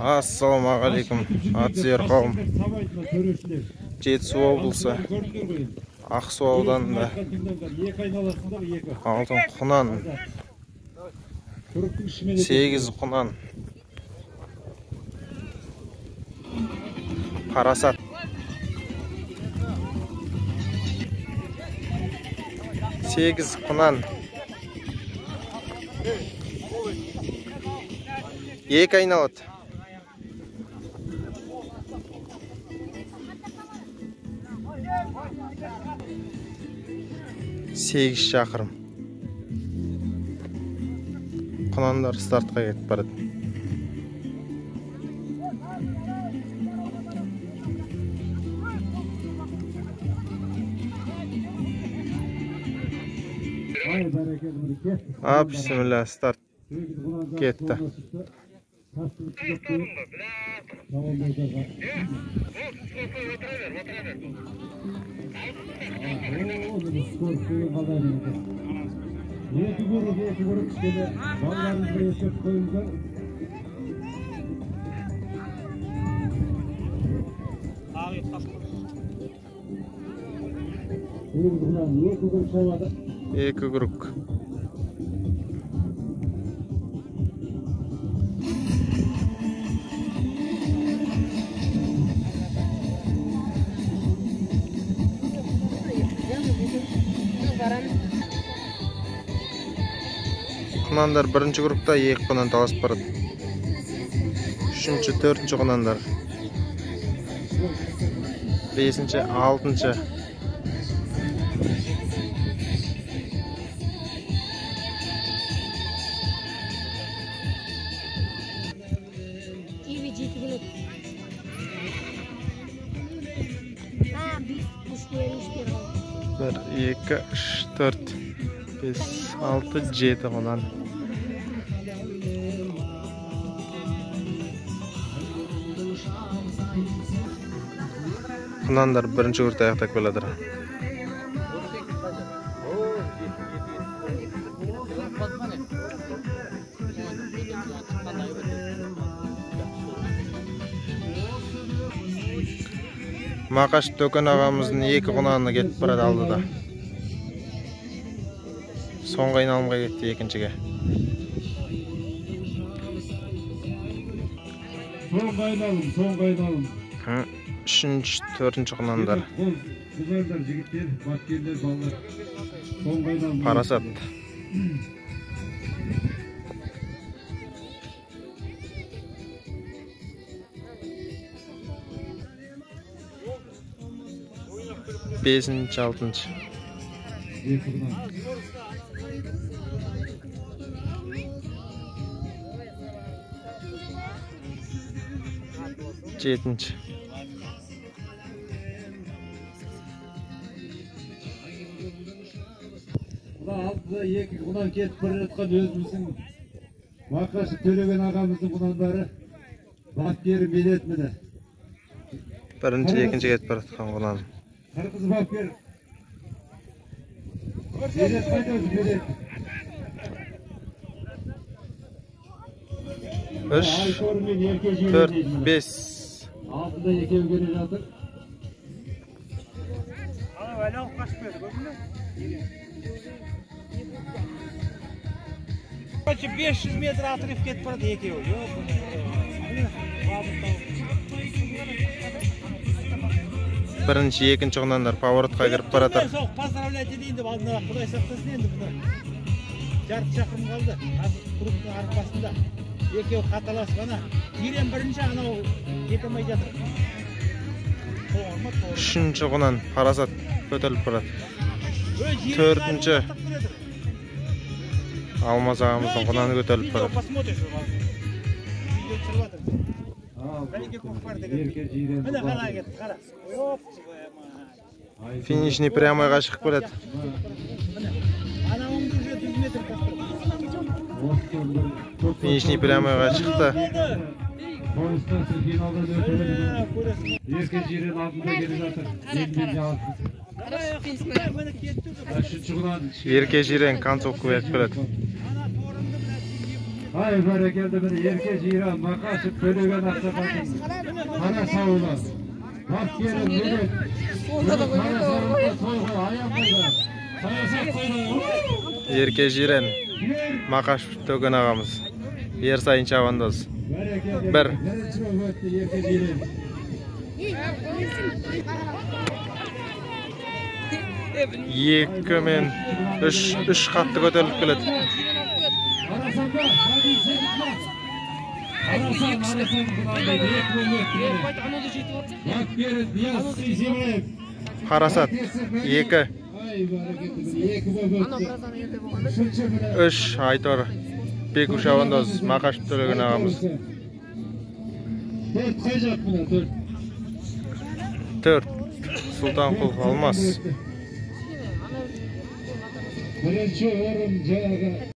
Ассалаумағалейкум, ат сүйер қауым. Жетісу облысы Ақсу ауданында алтын құнан, 8 құнан, парасат. 8 құнан. 2 айналады. 8 шақырым. Құнандар стартқа кетіп барады. Бісміллә, старт кетті. Екі күрік. Құнандар бірінші группта 2 құнан таласып барады. 3-ші, 4-ші құнандар. 5-ші, 6-шы. Bir, 2, 3, 4, 5, 6, 7 құнан. Құнандар бірінші көрті аяқтап келатыр. Мақаш Төкен ағамыздың 2 құнаны кетіп барады алдыда. Соңғы айналымға кетті екіншіге. Соңғы айналым, соңғы айналым. 3-ші, 4-ші құнандар. Парасат. 5-ші, 6-шы. 7-ші. Алдыда 2 құнан кетіп бара жатқан өзіміздің Мақашы Төлеген ағамыздың құнандары, бапкері Медет міне. Бірінші, екінші кетіп бара жатқан құнан. Қырғыз бапкер. Медет қайда өзі, Медет? 3, 4, 5. Алдында екеуі келе жатыр. Анау әлі алып қашып келді, көрдің бе? Короче, 500 метр отрыв кетіп барады екеуі. Бірінші, екінші құнандар поворотқа кіріп баратыр. Поздравлять етейін деп алдына, Құдай сақтасын енді бұны. Жарты шақырым қалды. Қазір кругтың арқасында екеуі қаталасып ана. Жирен бірінші, анау кете алмай жатыр. 3-ші құнан парасат көтеріліп барады. 4-ші Алмаз ағамыздың құнаны көтеріліп барады. Финишный прямойға шығып келеді. Финишный прямойға шықты. Ерке Жирен концовка беріп келеді. Ай, бәрекелді, міне Ерке Жиран, Мақашев Төлеген ақсақалдың Қарасауылы. Бапкері Медет. Ерке Жирен, Мақашев Төген ағамыз. Ерсайын шабандоз. 1. Бірінші болып өтті Ерке Жирен. 2 мен 3, 3 қатты көтеріліп келеді. Парасат 2, 3 Айтор Беку шабандоз, Мақашев Төлеген ағамыз. 4 қай жақ мына 4? 4 Сұлтанқұл Алмас. Бірінші орын жаңағы